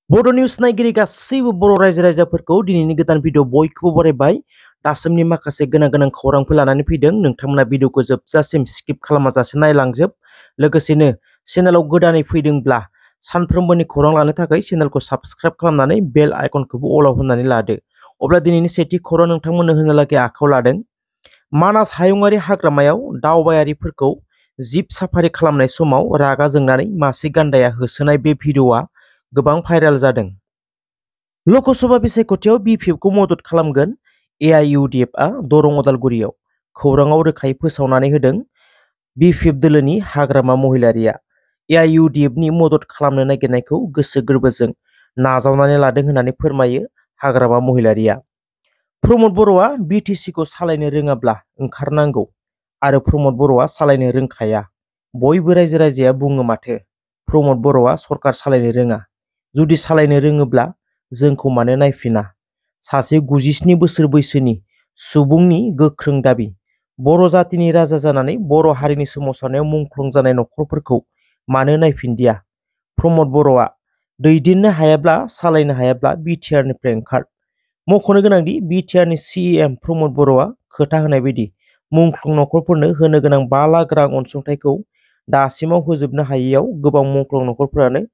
बड' निउस नायगिरि गासैबो बर' रायजो राजाफोरखौ दिनैनि गोदान भिडिअ बयखौबो बरायबाय। दासिमनि माखासे गोनां खौरांफोर लानानै फैदों। नोंथांमोना भिडिअखौ जोबजासिम स्किप खालामाजासे नायलांजोब। लोगोसेनो चेनेलाव गोदानै फैदोंब्ला सानफ्रोमबोनि खौरां लानो थाखाय चेनेलखौ साबस्क्राइब खालामनानै बेल आइकनखौबो अलाव होनानै लादो। अब्ला दिनैनि सेथि खौरां नोंथांमोननो होनो लागै आखायाव लादों। मानास हायुङारि हाग्रामायाव दावबायारिफोरखौ जिब साफारि खालामनाय समाव रागा जोंनानै मासे गान्दाया होसोनाय बे भिडिअआ गोबां भाइराल जादों। लकसभा बिसायख'थियाव बिपिएफखौ मदद खालामगोन एआइइउडिएफआ दरं उदालगुरियाव खौराङाव रोखायै फोसावनानै होदों। बिपिएफ दोलोनि हाग्रामा महिलारिया एआइइउडिएफनि मदद खालामनो नागिरनायखौ गोसो गोरबोजों नाजावनानै लादों होननानै फोरमायो हाग्रामा महिलारिया। प्रमद बर'आ बिटिसिखौ सालायनो रोङाब्ला ओंखारनांगौ आरो प्रमद बर'आ सालायनो रोंखाया। बयबो रायजो राजाया बुङो माथो प्रमद बर'आ सरकार सालायनो रोङा। जुदि सालायनो रोङोब्ला जोंखौ मानो नायफिना? सासे 97 बोसोर बैसोनि सुबुंनि गोख्रों दाबि। बर' जातिनि राजा जानानै बर' हारिनि सोमावसारनायाव मुंख्लं जानाय नखरफोरखौ मानो नायफिनदिया? प्रमद बर'आ दैदेननो हायाब्ला सालायनो हायाब्ला बिटिआरनिफ्राय ओंखार। मख'नो गोनांदि बिटिआरनि सिएम प्रमद बर'आ खोथा होनाय बायदि मुंख्लं नखरफोरनो होनो गोनां 5 लाख रां अनसुंथाइखौ दासिमाव होजोबनो हायैयाव गोबां मुंख्लं नखरफोरानो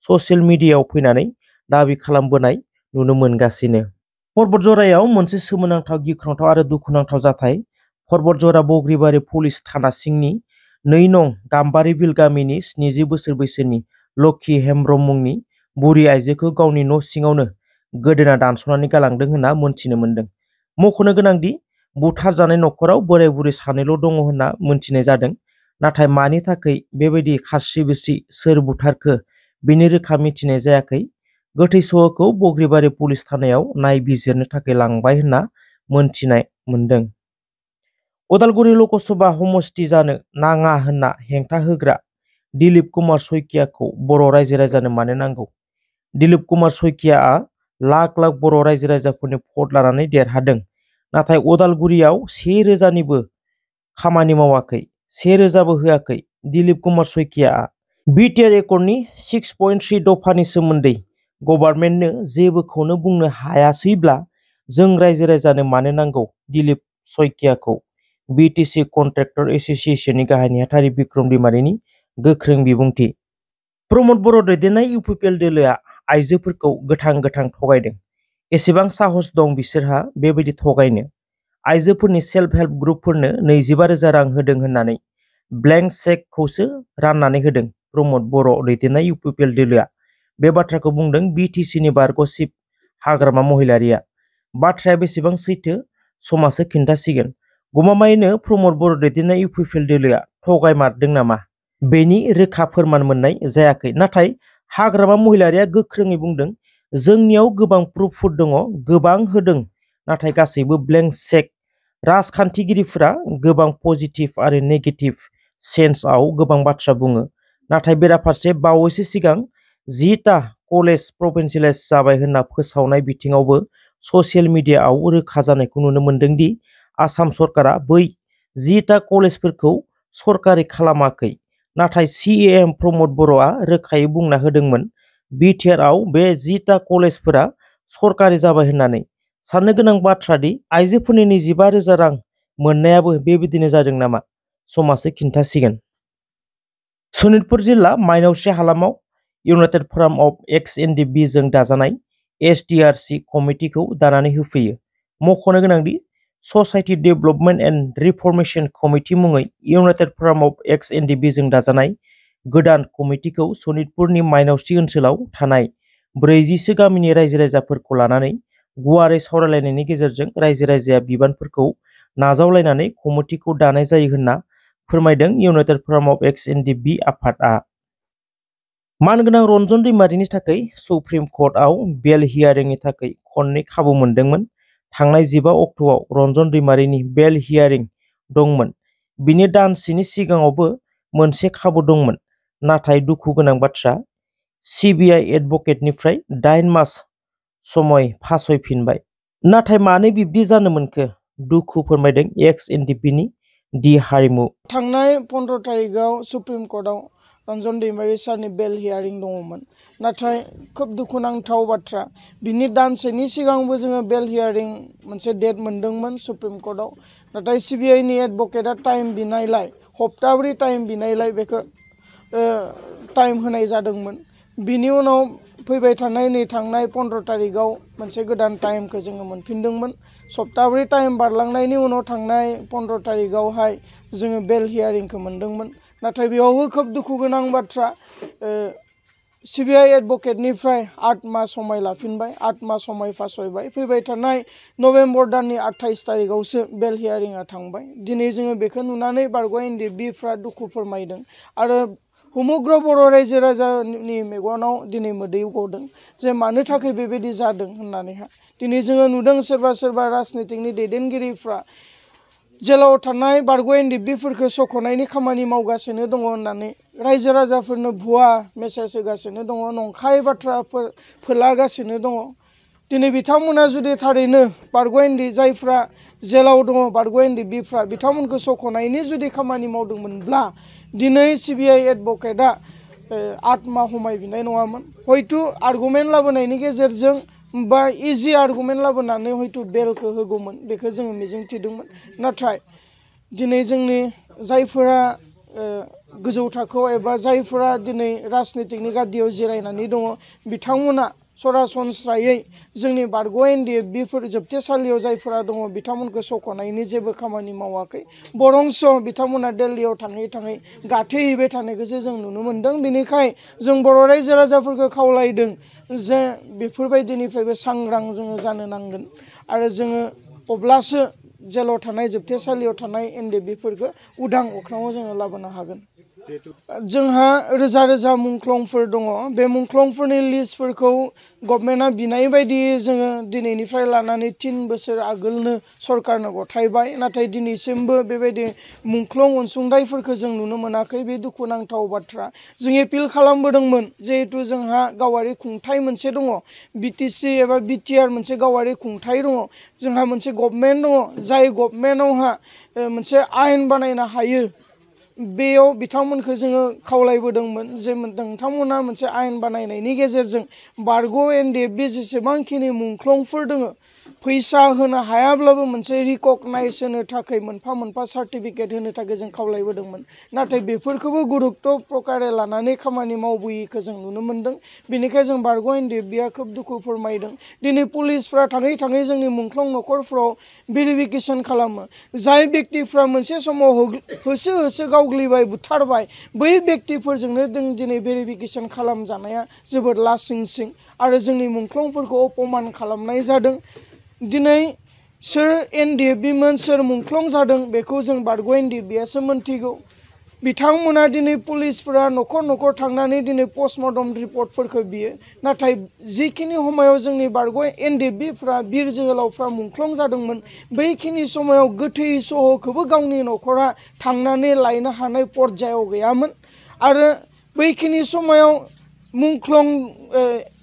ससियेल मिडियायाव फैनानै दाबि खालामबोनाय नुनो मोनगासिनो। पर्बतजरायाव मोनसे सोमोनांथाव गिख्रंथाव आरो दुखुनांथाव जाथाय। पर्बतजरा बग्रिबारि पुलिस थाना सिंनि 2 नं गाम्बारि बिल गामिनि 70 बोसोर बैसोनि लक्षी हेम्ब्रम मुंनि बुरि आइजोखौ गावनि न' सिङावनो गोदोना दानस'नानै गालांदों होनना मोनथिनो मोन्दों। मख'नो गोनांदि बुथारजानाय नखराव बोराय बुरै सानैल' दङ होनना मोनथिनाय जादों। नाथाय मानि थाखाय बेबायदि खास्रि बिस्रि सोर बुथारखो बेनि रोखा मिथिनाय जायाखै। गोथै सहखौ बग्रिबारि पुलिस थानायाव नायबिजिरनो थाखाय लांबाय होनना मोनथिनाय मोन्दों। उदालगुरि लकसभा समस्ति जानो नाङा होनना हेंथा होग्रा दिलीप कुमार शइकियाखौ बर' रायजो राजानो मानो नांगौ? दिलीप कुमार शइकियाआ लाख लाख बर' रायजो राजाफोरनि भट लानानै देरहादों। नाथाय उदालगुरियाव 1000निबो खामानि मावाखै, 1000बो होआखै दिलीप कुमार शइकियाआ। बिटिआर एकर्डनि 6.3 दफानि सोमोन्दै गभर्नमेन्टनो जेबोखौनो बुंनो हायासैब्ला जों रायजो राजानो मानो नांगौ दिलीप शइकियाखौ? बिटिसि कन्ट्रेक्टर एस'सिएशननि गाहाय नेहाथारि बिक्रम दैमारिनि गोख्रों बिबुंथि। प्रमद बर' दैदेननाय इउपिपिएल दोलोआ आइजोफोरखौ गोथां थगायदों। एसेबां साहस दं बिसोरहा बेबायदि थगायनो? आइजोफोरनि सेल्फ हेल्प ग्रुपफोरनो 25,000 रां होदों होननानै ब्लेंक चेकखौसो राननानै होदों प्रमद बर' दैदेननाय इउपिपिएल दोलोआ। बे बाथ्राखौ बुंदों बिटिसिनि बारग' चिफ हाग्रामा महिलारिया। बाथ्राया बेसेबां सैथो समासो खिन्थासिगोन। गमामायैनो प्रमद बर' दैदेननाय इउपिपिएल दोलोआ थगायमारदों नामा? बेनि रोखा फोरमान मोननाय जायाखै। नाथाय हाग्रामा महिलारिया गोख्रोङै बुंदों जोंनियाव गोबां प्रुफफोर दङ, गोबां होदों, नाथाय गासैबो ब्लेंक चेक। राजखान्थिगिरिफोरा गोबां पजिटिभ आरो नेगेटिभ सेन्सआव गोबां बाथ्रा बुङो। नाथाय बेराफारसे बावैसो सिगां 10टा कलेज प्रभिन्सियेलाइज जाबाय होनना फोसावनाय बिथिङावबो ससियेल मिडियाआव रोखा जानायखौ नुनो मोन्दों दि आसाम सरकारा बै 10टा कलेजफोरखौ सरकारि खालामाखै। नाथाय सिएम प्रमद बर'आ रोखायै बुंना होदोंमोन बिटिआरआव बे 10टा कलेजफोरा सरकारि जाबाय होननानै। साननो गोनां बाथ्रा दि आइजोफोरनि 25,000 रां मोननायाबो बेबायदिनो जादों नामा? समासो खिन्थासिगोन। सनितपुर जिल्ला माइनावस्रि हालामाव इउनाइटेड फराम अफ एक्स एनडिपि जों दाजानाय एसटिआरसि कमिटिखौ दानानै होफैयो। मख'नो गोनांदि ससाइटि डेभेलपमेन्ट एन्ड रिफर्मेशन कमिटि मुङै इउनाइटेड फराम अफ एक्स एनडिपि जों दाजानाय गोदान कमिटिखौ सनितपुरनि माइनावस्रि ओनसोलाव थानाय 40सो गामिनि रायजो राजाफोरखौ लानानै गुवारै सावरायलायनायनि गेजेरजों रायजो राजाया बिबानफोरखौ नाजावलायनानै कमिटिखौ दानाय जायो होनना फोरमायदों इउनाइटेड फराम अफ एक्स एनडिपि आफादआ। मानगोनां रन्जन दैमारिनि थाखाय सुप्रिम कर्टआव बेल हियारिंनि थाखाय खननै खाबु मोनदोंमोन। थांनाय 15 अक्ट'आव रन्जन दैमारिनि बेल हियारिं दंमोन। बिनि दानसेनि सिगाङावबो मोनसे खाबु दंमोन। नाथाय दुखु गोनां बाथ्रा, सिबिआइ एडभकेटनिफ्राय 8 मास समय फासयफिनबाय। नाथाय मानो बिब्दि जानो मोनखो? दुखु फोरमायदों एक्स एनडिपिनि डि हारिमु। थांनाय 15 तारिखआव सुप्रिम कर्टआव रन्जन दैमारि सारनि बेल हियारिं दङमोन नाथाय खोब दुखुनांथाव बाथ्रा बिनि दानसेनि सिगांबो जोङो बेल हियारिं मोनसे डेट मोनदोंमोन सुप्रिम कर्टआव नाथाय सिबिआइ नि एडभकेटआ टाइम बिनायलाय हप्ताब्रै टाइम बिनायलाय बेखौ टाइम होनाय जादोंमोन बिनि उनाव फैबाय थानाय नै थांनाय 15 तारिखआव मोनसे गोदान टाइमखौ जोङो मोनफिनदोंमोन सप्ताब्रै टाइम बारलांनायनि उनाव थांनाय 15 तारिखआवहाय जोङो बेल हियारिंखौ मोनदोंमोन नाथाय बेयावबो खोब दुखु गोनां बाथ्रा सिबिआइ एडभकेटनिफ्राय 8 मास समय लाफिनबाय 8 मास समय फासयबाय फैबाय थानाय नभेम्बर दाननि 28 तारिखआवसो बेल हियारिंआ थांबाय दिनै जोङो बेखौ नुनानै बारग' एनडिएफबिफ्रा दुखु फोरमायदों आरो समग्र बर' रायजो राजानि मेगनाव दिनै मोदै गदों जे मानो थाखाय बेबायदि जादों होननानैहा दिनै जोङो नुदों सोरबा सोरबा राजनितिकनि दैदेनगिरिफ्रा जेलाव थानाय बारग' एनडिएफबिफोरखौ सख'नायनि खामानि मावगासिनो दङ होननानै रायजो राजाफोरनो भुवा मेसेज होगासिनो दङ नंखाय बाथ्राफोर फोलागासिनो दङ दिनै बिथांमोना जुदि थारैनो बारग' जायफ्रा जेलाव दङ बारग' एनडिएफबिफ्रा बिथांमोनखौ सख'नायनि जुदि खामानि मावदोंमोनब्ला दिनै सिबिआइ एडभकेटआ 8 माह समय बिनाय नङामोन हयथ' आर्गुमेन्ट लाबोनायनि गेजेरजों बा इजि आर्गुमेन्ट लाबोनानै हयथ' बेलखौ होगौमोन बेखौ जोङो मिजिंथिदोंमोन नाथाय दिनै जोंनि जायफोरा गोजौ थाखोआव एबा जायफोरा दिनै राजनितिकनि गादियाव जिरायनानै दङ बिथांमोना सरासनस्रायै जोंनि बारग' एनडिएफबिफोर जोबथेसालियाव जायफोरा दङ बिथांमोनखौ सख'नायनि जेबो खामानि मावाखै बरंस' बिथांमोना दिल्लीयाव थाङै थाङै गाथेहैबाय थानायखौसो जों नुनो मोन्दों बेनिखाय जों बर' रायजो राजाफोरखौ खावलायदों जे बेफोरबायदिनिफ्रायबो सांग्रां जोङो जानो नांगोन आरो जोङो अब्लासो जेलाव थानाय जोबथेसालियाव थानाय एनडिएफबिफोरखौ उदां अख्राङाव जोङो लाबोनो हागोन जोंहा रोजा रोजा मुंख्लंफोर दङ बे मुंख्लंफोरनि लिस्टफोरखौ गभर्नमेन्टआ बिनाय बायदियै जोङो दिनैनिफ्राय लानानै 3 बोसोर आगोलनो सरकारनो गथायबाय नाथाय दिनैसिमबो बेबायदि मुंख्लं अनसुंथाइफोरखौ जों नुनो मोनाखै बे दुखुनांथाव बाथ्रा जों एपिल खालामबोदोंमोन जिहेतु जोंहा गावारि खुंथाइ मोनसे दङ बिटिसि एबा बिटिआर मोनसे गावारि खुंथाइ दङ जोंहा मोनसे गभर्नमेन्ट दङ जाय गभर्नमेन्टआवहा मोनसे आयेन बानायनो हायो बेयाव बिथांमोनखौ जोङो खावलायबोदोंमोन जे नोंथांमोना मोनसे आयेन बानायनायनि गेजेरजों बारग' एनडिएफबि जेसेबांखिनि मुंख्लंफोर दङ फैसा होनो हायाब्लाबो मोनसे रिकगनाइज होनो थाखाय मोनफा मोनफा सार्टिफिकेट होनो थाखाय जों खावलायबोदोंमोन नाथाय बेफोरखौबो गुरुत्व प्रकारे लानानै खामानि मावबोयिखौ जों नुनो मोन्दों बेनिखायनो जों बारग' एनडिएफबिआ खोब दुखु फोरमायदों दिनै पुलिसफ्रा थाङै थाङै जोंनि मुंख्लं न'खरफ्राव भेरिफिकेसन खालामो जाय बेक्तिफ्रा मोनसे समाव होसो होसो गावग्लिबाय बुथारबाय बै बेक्तिफोरजोंनो जों दिनै भेरिफिकेसन खालामजानाया जोबोद लासिंसिं आरो जोंनि मुंख्लंफोरखौ अपमान खालामनाय जादों दिनै सोर एनडिएफबिमोन सोर मुंख्लं जादों बेखौ जों बारग' एनडिएफबिआसो मोनथिगौ बिथांमोना दिनै पुलिसफोरा न'खर न'खर थांनानै दिनै पस्टमर्टम रिपर्टफोरखौ बियो नाथाय जिखिनि समायाव जोंनि बारग' एनडिएफबिफ्रा बिर जोहोलावफ्रा मुंख्लं जादोंमोन बैखिनि समायाव गोथै सह'खौबो गावनि न'खरा थांनानै लायनो हानाय पर्यायाव गैयामोन आरो बैखिनि समायाव मुंख्लं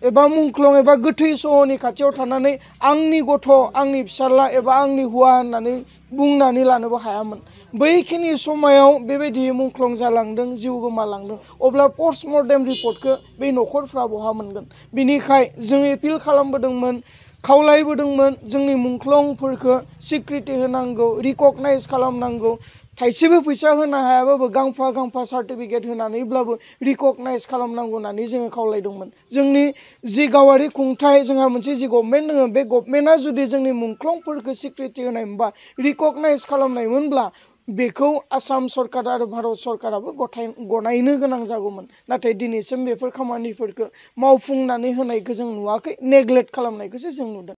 एबा गोथै सह'नि खाथियाव थानानै आंनि गथ' आंनि फिसाला एबा आंनि हौवा होननानै बुंनानै लानोबो हायामोन बैखिनि समायाव बेबायदि मुंख्लं जालांदों जिउ गोमालांदों अब्ला पस्टमर्टेम रिपर्टखौ बै न'खरफ्रा बहा मोनगोन बिनिखाय जों एपिल खालामबोदोंमोन खावलायबोदोंमोन जोंनि मुंख्लंफोरखौ सिक्रिटि होनांगौ रिकगनाइज खालामनांगौ थाइसेबो फैसा होनो हायाबाबो गांफा गांफा सार्टिफिकेट होनानैब्लाबो रिकगनाइज खालामनांगौ होननानै जोङो खावलायदोंमोन जोंनि जि गावारि खुंथाइ जोंहा मोनसे जि गभर्नमेन्ट दङ बे गभर्नमेन्टआ जुदि जोंनि मुंख्लंफोरखौ सिक्रिटि होनायमोनबा रिकगनाइज खालामनायमोनब्ला बेखौ आसाम सरकार आरो भारत सरकाराबो गनायनो गोनां जागौमोन नाथाय दिनैसिम बेफोर खामानिफोरखौ मावफुंनानै होनायखौ जों नुवाखै नेग्लेक्ट खालामनायखौसो जों नुदों